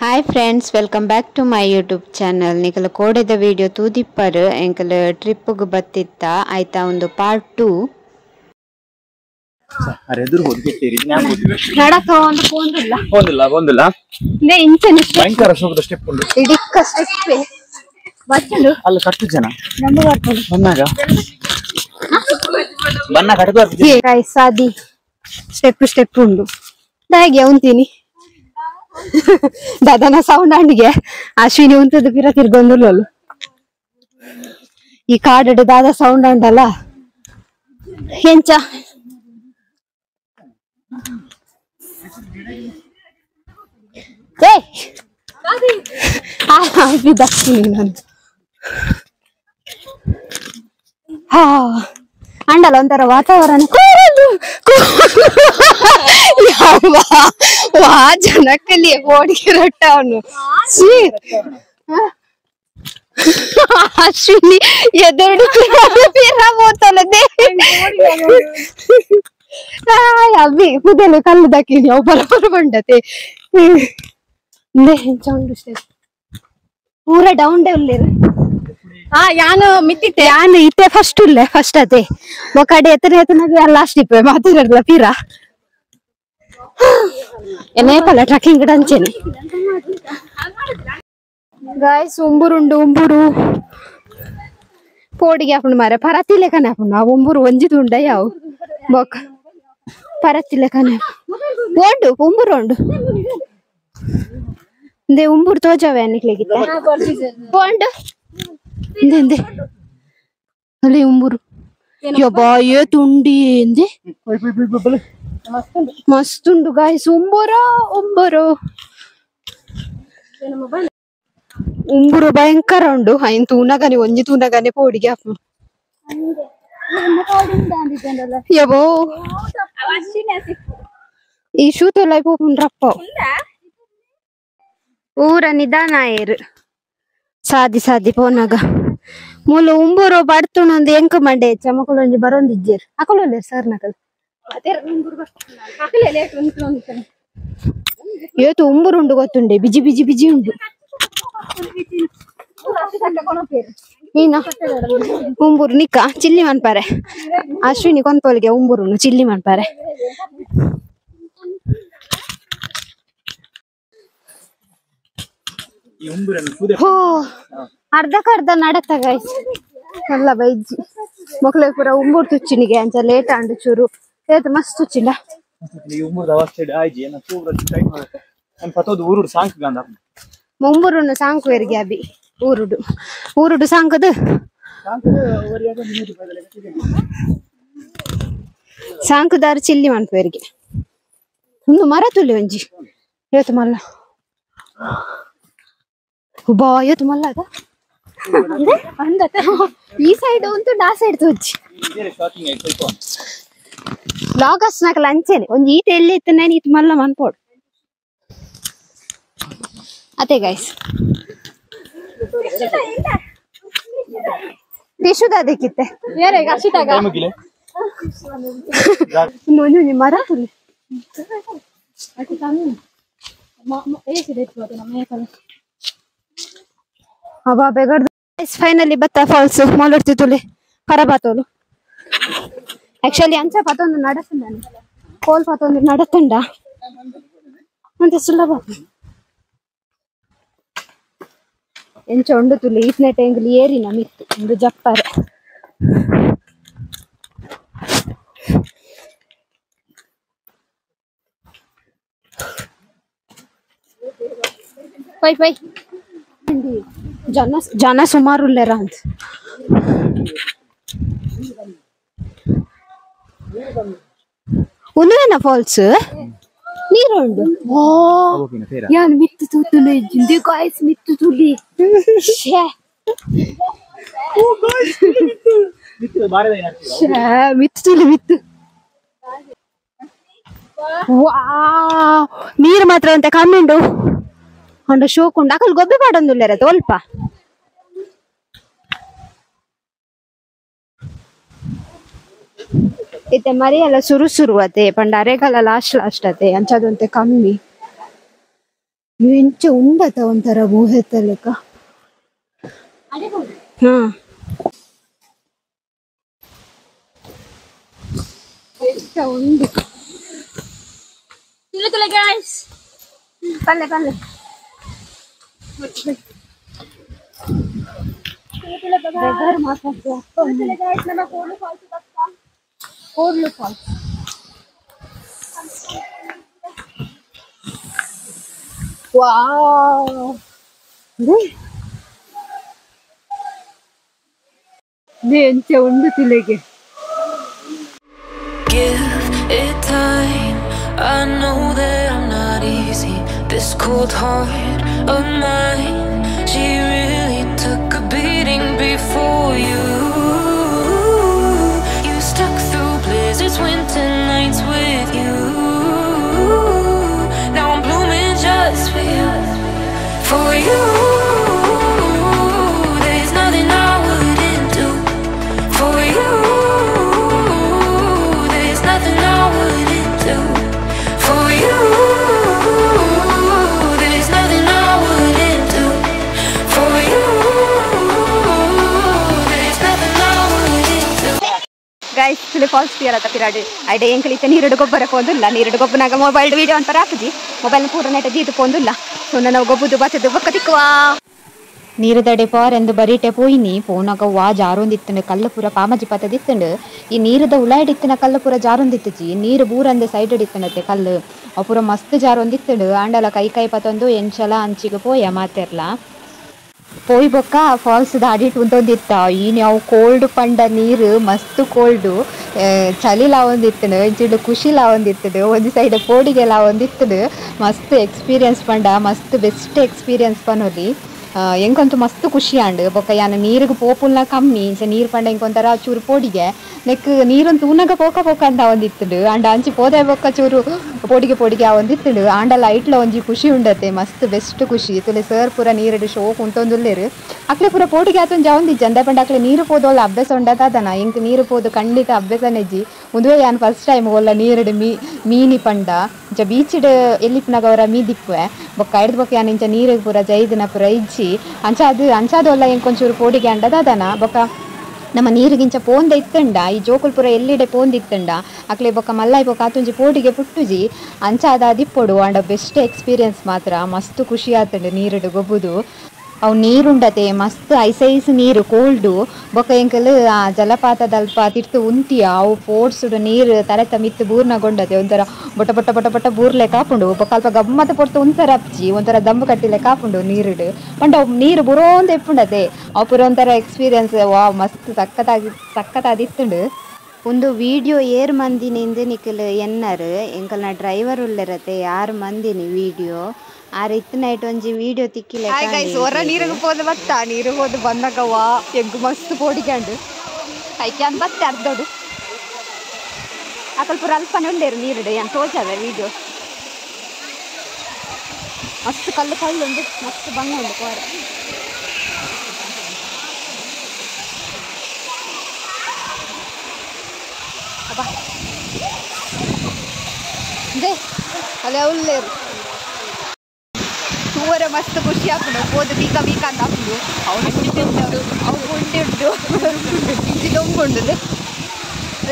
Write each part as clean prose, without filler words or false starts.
Hi friends, welcome back to my YouTube channel. ನಿಕಲ ಕೋಡೆದ video ತೂದಿಪ್ಪರ್ ಎಂಕಲ ಟ್ರಿಪ್ಗೆ ಬತ್ತಿತ್ತ ಆಯ್ತಾ ಒಂದು ಪಾರ್ಟ್ 2. ಅರೆ ಎದುರು ಹೋಗಿ ನಡಕ ಒಂದು ಪೋಂದಿಲ್ಲ ಒಂದಿಲ್ಲ ಒಂದಿಲ್ಲ ನೇ ಇಂಚನೆ ಭಯಂಕರ ಶೋಕದ ಸ್ಟೆಪ್ ಉಂಟು ಇಡಿಕ್ಕ ಸ್ಟೆಪ್ ಬಚ್ಚಲು ಅಲ್ಲ ಕಟ್ಟು ಜನ ನಮ್ಮ ಬರ್ಕೊಂಡು ಬಂದಾಗ ಬನ್ನ ಕಟ್ಟು ಬರ್ತಿದೆ ಗೈಸ್ ಸಾದಿ ಸ್ಟೆಪ್ ಸ್ಟೆಪ್ ಉಂಡು ದಾಗೆ ಉಂತೀನಿ ದಾದನ ಸೌಂಡ್ ಅಂಡಿಗೆ ಅಶ್ವಿನಿ ಉಂಟದ ಪಿರ ತಿರ್ಗೊಂದುಲ್ಲಲು ಈ ಕಾಡು ದಾದ ಸೌಂಡ್ ಅಂಡಲ್ಲ ಎಂಚ ನಾನು ಹಾ ಅಂಡಲ್ಲ ಒಂಥರ ವಾತಾವರಣ ವಾ ಜನಕ್ಕಲ್ಲಿ ಓಡಿಗೆ ರೊಟ್ಟ ಅವನು ಅಶ್ವಿನಿ ಎದುರು ಅಬ್ಬಿ ಕುದಲು ಕಲ್ಲು ದಕ್ಕಿನಿ ಅವು ಬರಬರ ಬಂಡತೆ ಪೂರ ಡೌನ್ ಡೌನ್ ಯಾನು ಮಿತ್ತಿತ್ತೆ ಯಾನು ಇತ್ತೆ ಫಸ್ಟ್ ಉಲ್ಲೆ ಫಸ್ಟ್ ಅದೇ ಒಕಡೆ ಎತ್ತನ ಎತ್ತನಾಗ ಲಾಸ್ಟ್ ಇಪ್ಪೆ ಮಾತಿರಲ್ಲ ಪಿರ ಎನೇಪಲ್ಲ ಟ್ರಕ್ಕಿಂಗ್ ಅಂಚೆನೆ ಗಾಯ್ಸ್ ಉಂಬುರುಂಡು ಉಂಬುರು ಪೋಡಿಗೆ ಹಾಕೊಂಡು ಮಾರೆ ಪರತಿಲೆ ಕನೆ ಹಾಕೊಂಡು ಆ ಉಂಬುರು ಒಂಜಿದು ಉಂಡ ಯಾವು ಬೊಕ್ಕ ಪರತಿಲೆ ಕನೆ ಉಂಡು ಉಂಬುರು ಉಂಡು ಇಂದೆ ಉಂಬುರು ತೋಜಾವೆ ಅನ್ನಿಕ್ಲಿಗಿತ್ತೆ ಉಂಡು ಇಂದೆ ಇಂದೆ ಅಲ್ಲಿ ಉಂಬುರು ಯಬ್ಬಾ ಏ ತುಂಡಿ ಇಂದೆ ಮಸ್ತ್ ಉಂಡು ಗಾಯ್ಸ್ ಉಂಬುರು ಉಂಬುರು ಉಂಬುರು ಭಯಂಕರ ಉಂಡು ಐನ್ ತೂನಗನೆ ಒಂಜಿ ತೂನಗನೆ ಪೋಡಿಗೆ ಹಾಪು ಯಬೋ ಈ ಶೂತಲ್ಲ ಪೋಪುಂಡ್ರಪ್ಪ ಊರ ನಿಧಾನ ಏರು ಸಾದಿ ಸಾದಿ ಪೋನಾಗ ಮೂಲ ಉಂಬುರು ಬಡ್ತುಣೊಂದು ಎಂಕ ಮಂಡೆ ಚಮಕುಲು ಒಂಜಿ ಬರೊಂದಿಜ್ಜೇರು ಅಕುಲು ಸರ್ ನಕಲ್ ಏತು ಉಂಬುರು ಉಂಡು ಗೊತ್ತುಂಡೆ ಬಿಜಿ ಬಿಜಿ ಬಿಜಿ ಉಂಡು ನೀನ ಉಂಬುರು ನಿಕ್ಕ ಚಿಲ್ಲಿ ಮನ್ಪಾರೆ ಅಶ್ವಿನಿ ಕೊಂಪೋಲಿಗೆ ಉಂಬುರುನು ಚಿಲ್ಲಿ ಮನ್ಪಾರೆ ಹೋ ಅರ್ಧಕ್ಕರ್ಧ ನಡತ್ತ ಗೈಸ್ ಅಲ್ಲ ಬೈಜಿ ಮಕ್ಳ ಪೂರ ಉಂಬುರು ತುಚ್ಚಿನಿಗೆ ಅಂಚ ಲೇಟ್ ಆಂಡು ಚೂರು ಏತ್ ಮಸ್ತ್ ತುಚ್ಚಿಂಡ ಮುಂಬುರುನು ಸಾಂಕು ಎರಿಗೆ ಅಬಿ ಊರುಡು ಊರುಡು ಸಾಂಕದು ಸಾಂಕುದಾರು ಚಿಲ್ಲಿ ಮನ್ಪುವೆರಿಗೆ ಒಂದು ಮರ ತುಲಿ ಒಂಜಿ ಏತು ಮಲ್ಲ ಬಾ ಏತು ಮಲ್ಲ ಅದ ಈ ಸೈಡ್ ಉಂಟು ಆ ಸೈಡ್ ತೋಜಿ ಲಾಗಸ್ ನಕಲ ಅಂಚೆನೆ ಒಂಜಿ ಈತ ಎಲ್ಲಿ ಇತ್ತು ನಾನು ಈತ ಮಲ್ಲ ಮನ್ಪೋಡು ಅದೇ ಗೈಸ್ ಟಿಶ್ಯೂದ ಅದಕ್ಕಿತ್ತೆ ಇನ್ನೊಂದು ಮರ ತುಲಿ ಅಬ್ಬಾ ಬೆಗರ್ದು ಫೈನಲಿ ಬತ್ತ ಫಾಲ್ಸ್ ಮಾಲರ್ತಿ ತುಲಿ ಪರಬಾತೋಲು ಆಕ್ಚುಲಿ ಅಂಚ ಪತೊಂದು ನಡತುಂಡ ಕೋಲ್ ಪತೊಂದು ನಡತುಂಡ ಅಂತ ಸುಲಭ ಎಂಚ ಉಂಡು ತುಲಿ ಈತ್ನೆ ಟೆಂಗ್ಲಿ ಏರಿ ನಮಿತ್ತು ಒಂದು ಜಪ್ಪರೆ ಪೈ ಪೈ ಜನ ಜನ ಸುಮಾರು ಉಲ್ಲೇರ ಅಂತ ಉಂದುವೇನ ಫಾಲ್ಸ್ ನೀರುಂಡು ಓ ಯಾನ್ ಮಿತ್ತು ತೂತುನೆ ಜಿಂದೆ ಗಾಯ್ಸ್ ಮಿತ್ತು ತುಲಿ ಶೇ ಮಿತ್ತು ತುಲಿ ಮಿತ್ತು ವಾವ್ ನೀರು ಮಾತ್ರ ಅಂತ ಕಮ್ಮಿ ಉಂಡು ಅಂಡ ಶೋಕ್ ಉಂಡು ಅಕಲ್ ಗೊಬ್ಬೆ ಪಾಡೊಂದುಲ್ಲೆರ ತೋಲ್ಪ ಇತ್ತೆ ಮರಿಯಲ್ಲ ಸುರು ಸುರು ಅತೆ ಪಂಡ ಅರೆಗಾಲ ಲಾಸ್ಟ್ ಲಾಸ್ಟ್ ಅತೆ ಅಂಚದೊಂತೆ ಕಮ್ಮಿ ಎಂಚ ಉಂಡತ ಒಂಥರ ಊಹೆತ್ತಲೆಕ್ಕ. ಹಾ ಎಂಚ ಉಂಡು ತುಲೆ ಗೈಸ್ ಪಲ್ಲೆ ಪಲ್ಲೆ ಕೋಡ್ಲು ಫಾಲ್ಸ್ ವಾವ್ ಎಂಚ ಉಂಡು ತುಲೆಗೆ. Give it time. I know that I'm not easy. This cold heart of mine, she really took a beating before you. You stuck through blizzards, winter nights with you. Now I'm blooming just for you, for you. There's nothing I wouldn't do for you. There's nothing I wouldn't do for you. There's nothing I wouldn't do for you. There's nothing I wouldn't do. Guys ತುಲೆ falls ತೀರತ್ತ ಪಿರಾಡು ಐಡೆ ಎಂಕಲಿತ್ತ ನೀರುಡು ಗೊಬ್ಬರ ಪೋಂದುಲ್ಲ ನೀರುಡು ಗೊಬ್ಬನಾಗ mobile video ಅಂತರ ಹಾಕುಜಿ mobile ಪೂರ ನೆಟ ದೀದು ಪೋಂದುಲ್ಲ ಸೊ ನಾವು ಗೊಬ್ಬುದು ಬತ್ತದು ಬೊಕ್ಕ ತಿಕ್ಕುವಾ ನೀರುದಡೆ ಪಾರೆಂದು ಬರೀಟೆ ಪೋಯಿನಿ ಪೋನಾಗ ವಾ ಜಾರೊಂದಿತ್ತಂಡು ಕಲ್ಲು ಪೂರ ಪಾಮಜಿ ಪತ್ತದಿತ್ತಂಡು ಈ ನೀರುದ ಉಲಾಯ್ಡಿತ್ತಿನ ಕಲ್ಲು ಪೂರ ಜಾರೊಂದಿತ್ತುಜಿ ನೀರು ಬೂರಂದೆ ಸೈಡ್ ಇತ್ತಂಡತ್ತೆ ಕಲ್ಲು ಅವು ಪೂರ ಮಸ್ತ್ ಜಾರೊಂದಿತ್ತಂಡು ಆಂಡಲ ಕೈ ಕೈ ಪತ್ತೊಂದು ಎಂಚಲ ಅಂಚಿಗೆ ಪೋಯ ಮಾತೆರ್ಲ ಪೋಯ್ ಬೊಕ್ಕ ಫಾಲ್ಸ್ ಅಡಿಟ್ ಉಂತೊಂದಿತ್ತ ಈ ನಾವು ಕೋಲ್ಡ್ ಪಂಡ ನೀರು ಮಸ್ತ್ ಕೋಲ್ಡು ಚಳಿ ಲಾವೊಂದಿತ್ತಂಡು ಇಂಚಿಡು ಖುಷಿ ಲಾವೊಂದಿತ್ತಂಡು ಒಂಜಿ ಸೈಡ್ ಪೋಡಿಗೆ ಲಾವೊಂದಿತ್ತಂಡು ಮಸ್ತ್ ಎಕ್ಸ್ಪೀರಿಯನ್ಸ್ ಪಂಡ ಮಸ್ತ್ ಬೆಸ್ಟ್ ಎಕ್ಸ್ಪೀರಿಯನ್ಸ್ ಪನೊಲಿ ಎಂಕಂತೂ ಮಸ್ತ್ ಖುಷಿ ಆಂಡ್ ಬೊಕ್ಕ ಯಾನ ನೀರಿಗೆ ಪೋಪುಲ್ನ ಕಮ್ಮಿ ಇಂಚ ನೀರು ಪಂಡ ಇಂಕೊಂಥರ ಚೂರು ಪೋಡಿಗೆ ನೆಕ್ ನೀರೊಂದು ತೂನಗ ಪೋಕ ಪೋಕ ಅಂತ ಒಂದಿತ್ತಂಡು ಅಂಡ ಅಂಚಿ ಪೋದೆ ಬೊಕ್ಕ ಚೂರು ಪೋಡಿಗೆ ಪೋಡಿಗೆ ಒಂದಿತ್ತಂಡು ಆಂಡಲ ಐಟ್ಲ ಒಂಜಿ ಖುಷಿ ಉಂಡತೆ ಮಸ್ತ್ ಬೆಸ್ಟ್ ಖುಷಿ ತುಲೆ ಸರ್ ಪೂರ ನೀರಡು ಶೋಕ್ ಉಂಟೊಂದುಲ್ಲೇರು ಅಕ್ಲೆ ಪೂರ ಪೋಡಿಗೆ ಆತೊಂದು ಜಾವೊಂದಿಜ್ಜಿ ಅಂದ ಪಂಡ ಅಕ್ಲೆ ನೀರು ಪೋದೋಲ್ಲ ಅಭ್ಯಾಸ ಉಂಡತಾದನ ಎಂಕ್ ನೀರು ಪೋದು ಖಂಡಿತ ಅಭ್ಯಾಸನೆಜ್ಜಿ ಉಂದುವೇ ಯಾನ್ ಫಸ್ಟ್ ಟೈಮ್ ಒಲ್ಲ ನೀರಡು ಮೀನಿ ಪಂಡ ಇಂಚ ಬೀಚಿಡ್ ಎಲ್ಲಿಪ್ಪನಾಗ ಅವರ ಮೀದಿಪ್ಪುವೆ ಬೊಕ್ಕ ಐಡ್ದ್ ಬೊಕ್ಕ ಯಾನ್ ಇಂಚ ನೀರಿಗೆ ಪೂರ ಜೈದಿನ ಪೂರ ಇಜ್ಜಿ ಅಂಚಾದು ಅಂಚಾದೊಲ್ಲ ಎಂಕೊಂಚೂರು ಪೋಡಿಗೆ ಅಂಡದಾದನ ಬೊಕ್ಕ ನಮ್ಮ ನೀರಿಗಿಂಚ ಪೋಂದ ಇತ್ತಂಡ ಈ ಜೋಕುಲ್ ಪೂರ ಎಲ್ಲಿಡೆ ಪೋಂದಿತ್ತಂಡ ಅಕ್ಲೆ ಬೊಕ್ಕ ಮಲ್ಲಾಯಿ ಬೊಕ್ಕ ಆತುಂಜಿ ಪೋಡಿಗೆ ಪುಟ್ಟುಜಿ ಅಂಚಾದ ಅದಿಪ್ಪೊಡು and best experience ಮಾತ್ರ ಮಸ್ತ್ ಖುಷಿ ಆತಂಡು ನೀರುಡು ಗೊಬ್ಬುದು ಅವು ನೀರುಂಡತೆ ಮಸ್ತ್ ಐಸ್ ಐಸ್ ನೀರು ಕೋಲ್ಡು ಬೊಕ್ಕ ಎಂಕಲ್ ಆ ಜಲಪಾತದಲ್ಪ ತಿರ್ತು ಉಂತಿಯ ಅವು ಪೋಡ್ಸುಡು ನೀರು ತಲೆತ ಮಿತ್ತು ಬೂರ್ನಗೊಂಡತೆ ಒಂಥರ ಬೊಟ ಬೊಟ ಬೊಟ ಬೊಟ ಬೂರ್ಲೆ ಕಾಪುಂಡು ಬೊಕ್ಕ ಅಲ್ಪ ಗಮ್ಮತ ಪೊರ್ತು ಒಂಥರ ಅಪ್ಚಿ ಒಂಥರ ದಂಬು ಕಟ್ಟಿಲೆ ಕಾಪುಂಡು ನೀರುಡು ಪಂಡ ಅವು ನೀರು ಬುರೋಂದು ಎಪ್ಪುಂಡತೆ ಅವು ಪೂರ ಒಂಥರ ಎಕ್ಸ್ಪೀರಿಯನ್ಸ್ ವಾ ಮಸ್ತ್ ಸಕ್ಕತ್ತಾಗಿ ಸಕ್ಕತ್ತಾದಿತ್ತುಂಡು. ಒಂದು ವಿಡಿಯೋ ಏರ್ ಮಂದಿನಿಂದ ನಿಕಲ್ ಎನ್ನರು ಎಂಕಲ್ನ ಡ್ರೈವರ್ ಉಲ್ಲರತೆ ಯಾರು ಮಂದಿನಿ ವಿಡಿಯೋ ಆರ್ ಇತ್ತು ನೈಟ್ ಒಂಜಿ ವಿಡಿಯೋ ತಿಕ್ಕಿಲ್ಲ. ಹಾಯ್ ಗೈಸ್ ಹೊರ ನೀರಿಗೆ ಹೋದ ಬತ್ತ ನೀರು ಹೋದ ಬಂದಾಗ ವಾ ಎಂಕ್ ಮಸ್ತ್ ಪೋಡಿಗ್ಯಾಂಡು ಐಕ್ಯಾನ್ ಬತ್ತೆ ಅರ್ಧೋಡು ಅಕಲ್ ಪೂರ ಅಲ್ಪನೆ ಉಲ್ಲೇರು ನೀರುಡು ಯಾನ್ ತೋಜಾವೆ ವಿಡಿಯೋ ಮಸ್ತ್ ಕಲ್ಲು ಕಲ್ಲು ಉಂಡು ಮಸ್ತ್ ಬಂಗ ಉಂಡು ಕೋರ ಅಬ್ಬಾ they ಅಲ್ಲೇ ಉಲ್ಲೇರು ತೂವರೆ ಮಸ್ತ್ ಖುಷಿ ಆಪುಂಡು ಪೋದು ಬೀಕ ಬೀಕ ಅಂತ ಆಪುಂಡು ಅವನು ಉಂಟು ಅವು ಉಂಟು ಉಂಟು ಇಂಚಿ ದೊಂಬು ಉಂಡು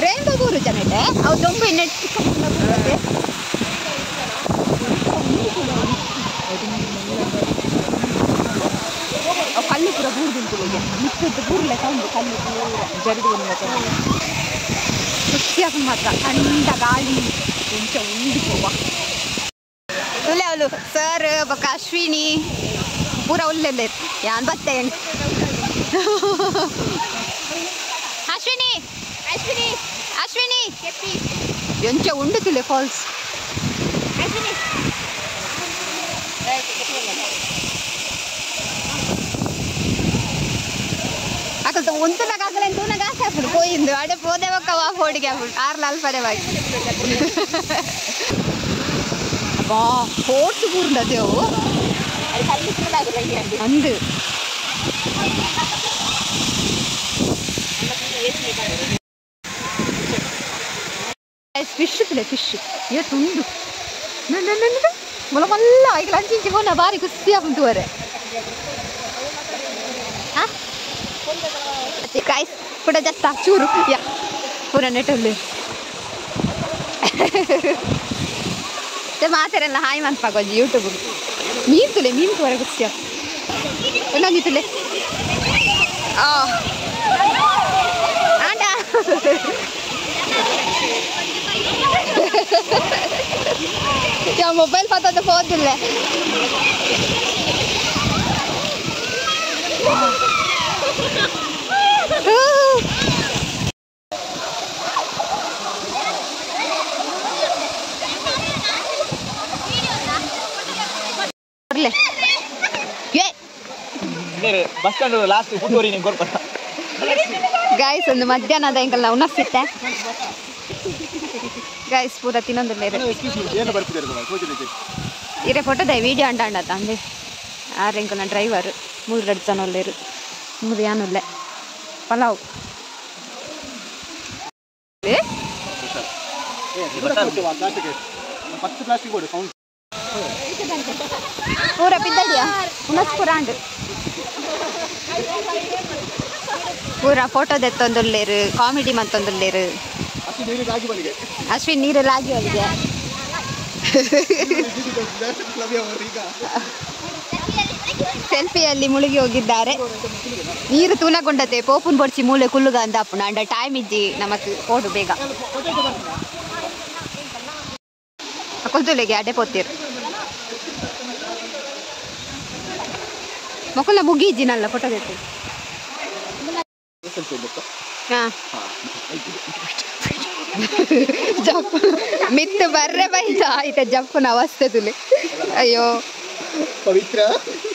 ರೇಂಬ ಬೂರು ಜನತೆ ಅವು ದೊಂಬು ಇನ್ನೆ ಚಿಕ್ಕ ಬೂರುತ್ತೆ ಅವು ಕಲ್ಲು ಪೂರ ಬೂರ್ದುಂಟು ಈಗ ಮಿಕ್ಕದ್ದು ಬೂರ್ಲೆ ಉಂಟು ಕಲ್ಲು ಪೂರ ಜರಿದು ಖುಷಿ ಆಪುಂಡು ಮಾತ್ರ ಥಂಡ ಗಾಳಿ ಇಂಚ ಉಂಡು ಪೋವ ಉಲ್ಲೆ ಅವಳು ಸರ್ ಬೊಕ್ಕ ಅಶ್ವಿನಿ ಪೂರ ಉಲ್ಲೆಲ್ಲ ಯಾನ್ ಬತ್ತೆ ಅಶ್ವಿನಿ ಅಶ್ವಿನಿ ಅಶ್ವಿನಿ ಎಂಚ ಉಂಡು ತುಲೆ ಫಾಲ್ಸ್ ಅಶ್ವಿನಿ ಅಕಲ್ತ ಒಂತನಾಗ ಆಗಲ್ಲ ತೂನಾಗ ಆಸೆ ಹಾಕ್ಬಿಡು ಪೋಯಿಂದು ಅಡೆ ಪೋದೆ ಬೊಕ್ಕ ವಾ ಫೋಡಿಗೆ ಹಾಕ್ಬಿಡು ಆರ್ಲ ಅಲ್ಪನೆ ಬಾಕಿ ಬಾ ಫೋರ್ಸ್ ಬೂರ್ಂಡದೇವು ಅಂದು ಫಿಶ್ ತುಲೆ ಫಿಶ್ ಏ ತುಂಡು. ಮೊಲ ಮಲ್ಲ ಈಗ ಲಂಚಿಂಚಿ ಪೋನ ಬಾರಿ ಖುಷಿ ಆಪುಂಡು ತೂವರೆ ಗಾಯ್ಸ್ ಪುಡ ಜತ್ತ ಚೂರು ಯಾ ಪೂರ ನೆಟ್ಟಲ್ಲಿ ಮಾತಾರಲ್ಲ ಹಾಯ್ ಮನ್ಪಾಗೋಜಿ ಯೂಟ್ಯೂಬ್ ಮೀನು ತುಲೆ ಮೀನು ತೂವರೆ ಖುಷಿ ಆಪು ಒಂದೊಂದು ತುಲೆ ಆಂಡ ಯಾ ಮೊಬೈಲ್ ಪತ್ತದ ಪೋದಿಲ್ಲ bus stand last ಪುಟ್ಟೋರಿ ನಿಂಗೆ ಕೊಡ್ತಾರ ಗಾಯ್ಸ್ ಒಂದು ಮಧ್ಯಾಹ್ನದ ಎಂಕಲ್ ನಾವು ಉಣಸ್ತಿತ್ತೆ ಗಾಯ್ಸ್ ಪೂರ ತಿನ್ನೊಂದು ಬೇರೆ ಇರೆ ಫೋಟೋದ ವಿಡಿಯೋ ಅಂಡ ಅಂಡ ಅಂದೆ ಆರು ಎಂಕಲ್ನ ಡ್ರೈವರ್ ಮೂರು ಎರಡು ಜನ ಒಲ್ಲೇರು ಮೂರು ಯಾನುಲ್ಲೆ ಪಲಾವ್ ಪೂರ ಪಿದ್ದಡಿಯಾ ಉಣಸ್ ಪೂರ ಅಂಡು ಪೂರ ಫೋಟೋ ದೆತ್ತೊಂದುಲ್ಲೇರು ಕಾಮಿಡಿ ಮಂತೊಂದುಲ್ಲೇರು ಅಶ್ವಿನ್ ನೀರೆಲ್ಲ ಆಗಿ ಹೋಗಿದೆ ಸೆಲ್ಫಿಯಲ್ಲಿ ಮುಳುಗಿ ಹೋಗಿದ್ದಾರೆ. ನೀರು ತೂನಗೊಂಡತೆ ಪೋಪುನ್ ಬೊಡ್ಚಿ ಮೂಲೆ ಕುಲ್ಲುಗ ಅಂದ ಅಪ್ಪುನ ಅಂಡ ಟೈಮ್ ಇಜ್ಜಿ ನಮಕ್ ಪೋಡು ಬೇಗ ಕೊಲ್ತುಲೆಗೆ ಅಡೆ ಪೋತಿರು ಮೊಕಲ ಮುಗಿಜ್ಜಿನಲ್ಲ ಫೋಟೋ ತೆತ್ತು. ಜಪ್ ಮಿತ್ತು ಬರ್ರೆ ಬೈದ ಇತ್ತ ಜಪ್ಪನ ಅವಸ್ಥೆ ತುಲೆ. ಅಯ್ಯೋ ಪವಿತ್ರ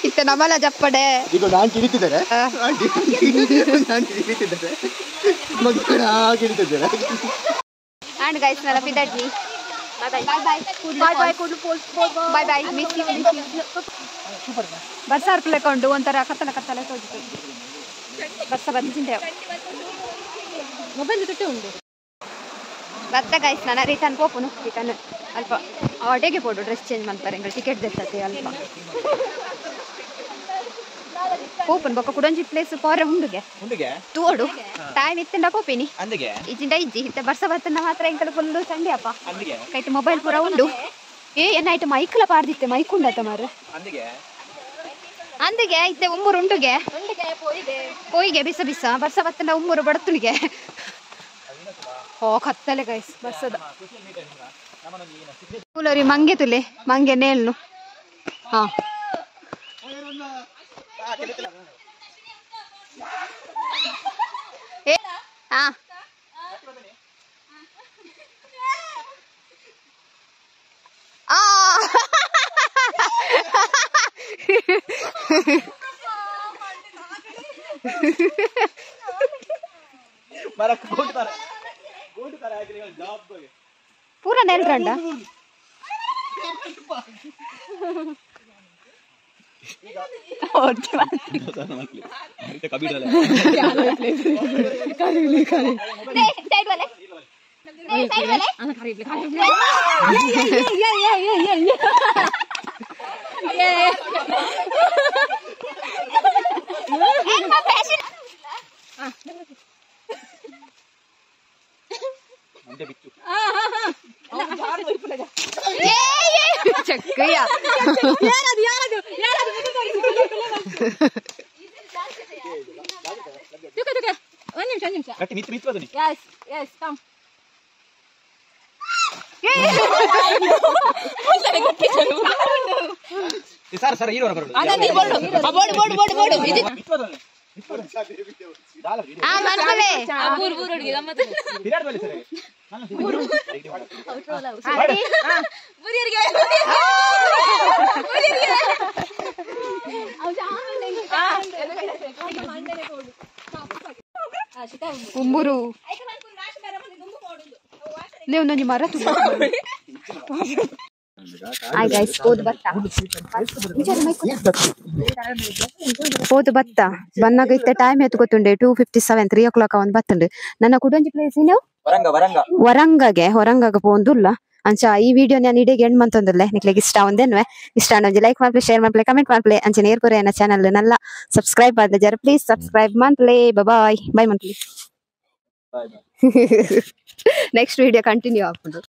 ಇತ್ತ ನಮಲ ಜಪ್ಪಡೆ ಈಗ ನಾನು ಕಿಡಿತಿದ್ದಾರೆ, ನಾನು ಕಿಡಿತಿದ್ದಾರೆ, ಮಕ್ಕಳ ಕಿಡಿತಿದ್ದಾರೆ. ಅಂಡ್ guys Nalla ಪಿದಡ್ನಿ. Bye bye bye bye bye bye miss you miss you. ಬರ್ಸಾರ್ ಪ್ಲೇಕೊಂಡು ಒಂಥರ ಕತ್ತಲ ಕತ್ತಲ ತೋಜಿತು. ಬರ್ಸ ಬಂದಿಂದೆ ಮೊಬೈಲ್ ತುಟ್ಟೆ ಉಂಟು ಬತ್ತ ಗೈಸ್ ನಾನು ರಿಟರ್ನ್ ಪೋಪುನು ರಿಟರ್ನ್ ಅಲ್ಪ ಅಡೆಗೆ ಪೋಡು ಡ್ರೆಸ್ ಚೇಂಜ್ ಮಾಡ್ತಾರೆ ಎಂಗಳು ಟಿಕೆಟ್ ದೆತ್ತತೆ ಅಲ್ಪ ಪೋಪುನ್ ಬೊಕ್ಕ ಕುಡೊಂಜಿ ಪ್ಲೇಸ್ ಪೋರೆ ಉಂಡುಗೆ ಉಂಡುಗೆ ತೋಡು ಟೈಮ್ ಇತ್ತಂಡ ಪೋಪಿನಿ ಅಂದಿಗೆ ಇಜ್ಜಿಂಡ ಇಜ್ಜಿ ಇತ್ತ ಬರ್ಸ ಬತ್ತಂಡ ಮಾತ್ರ ಎಂಕಲ್ ಫುಲ್ ಚಂಡಿ ಅಪ್ಪ ಅಂದಿಗೆ ಕೈಟ್ ಮೊಬೈಲ್ ಪೂರ ಉಂಡು. ಏ ಏನಾಯ್ತು ಮೈಕ್ಲ ಪಾರ್ದಿತ್ತೆ ಮೈಕ್ ಉಂಡತ್ತ ಮಾರ್ರೆ ಅಂದಿಗೆ ಅಂದಿಗೆ ಇತ್ತೆ ಉಮ್ಮುರು ಉಂಡುಗೆ ಪೋಯಿಗೆ ಬಿಸ ಬಿಸ ಬರ್ಸ ಬತ್ತಂಡ ಉಮ್ಮುರು ಬಡತುನಿಗೆ. ಓ ಕತ್ತಲೆ ಗೈಸ್ ಬರ್ಸದ ಕೂಲರಿ ಮಂಗೆ ತುಲೆ ಮಂಗೆ ನೇಲ್ನು. ಹಾ ಏ ಹಾ ಆ ಪೂರ ನೆಲ್ರಂಡ ಚಕ್ಕಯ್ಯ ಒಂದು ನಿಮಿಷ ಒಂದು ನಿಮಿಷ. ಗಟ್ಟಿ ಮಿತ್ತು ಮಿತ್ತು ಅದನಿ. S yes come. Sir sir hero ಬರೋದು board board board board ಇದು ಮಿತ್ತು ಅದನಿ ಆ ಮನ್ಪಲೆ ಬೂರು ಬೂರು ಹುಡುಗಿ ಗಮ್ಮತ್ತು ವಿರಾಟ್ ಕೊಹ್ಲಿ ಸರ್ ಬುರಿಯರಿಗೆ ಉಂಬುರು ನೀವು ನನ್ನ ಮರ ಹಾಯ್ ಗೈಸ್, ಹೋದು ಬತ್ತ ಹೋದು ಬತ್ತ ಬನ್ನಾಗ ಇತ್ತ ಟೈಮ್ ಎತ್ತು ಗೊತ್ತುಂಡೆ 2:57 3 o'clock ಒಂದು ಬತ್ತುಂಡು. ನನ್ನ ಕುಡೊಂಜಿ ಪ್ಲೇಸ್ ನೀವು ವರಂಗ ವರಂಗ ವರಂಗಗೆ ಹೊರಂಗಗೆ ಪೋಂದುಲ್ಲ. ಅಂಚ ಈ ವಿಡಿಯೋ ನಾನು ಇಡೀ ಎಂಡ್ ಮಂತೊಂದುಲ್ಲೆ. ನಿಕ್ಲೆಗ್ ಇಷ್ಟ ಒಂದೇನ್ವೆ ಇಷ್ಟ ಒಂಜಿ ಲೈಕ್ ಮನ್ಪುಲೆ, ಶೇರ್ ಮನ್ಪುಲೆ, ಕಮೆಂಟ್ ಮನ್ಪುಲೆ. ಅಂಚನೆ ಏರ್ ಪೂರ ಎನ್ನ ಚಾನಲ್ ನಲ್ಲ ಸಬ್ಸ್ಕ್ರೈಬ್ ಆದ ಜರ ಪ್ಲೀಸ್ ಸಬ್ಸ್ಕ್ರೈಬ್ ಮನ್ಪುಲೆ. ಬಾಯ್ ಬಾಯ್ ಮನ್ಪುಲೆ. ನೆಕ್ಸ್ಟ್ ವಿಡಿಯೋ ಕಂಟಿನ್ಯೂ ಆಪುಂಡು.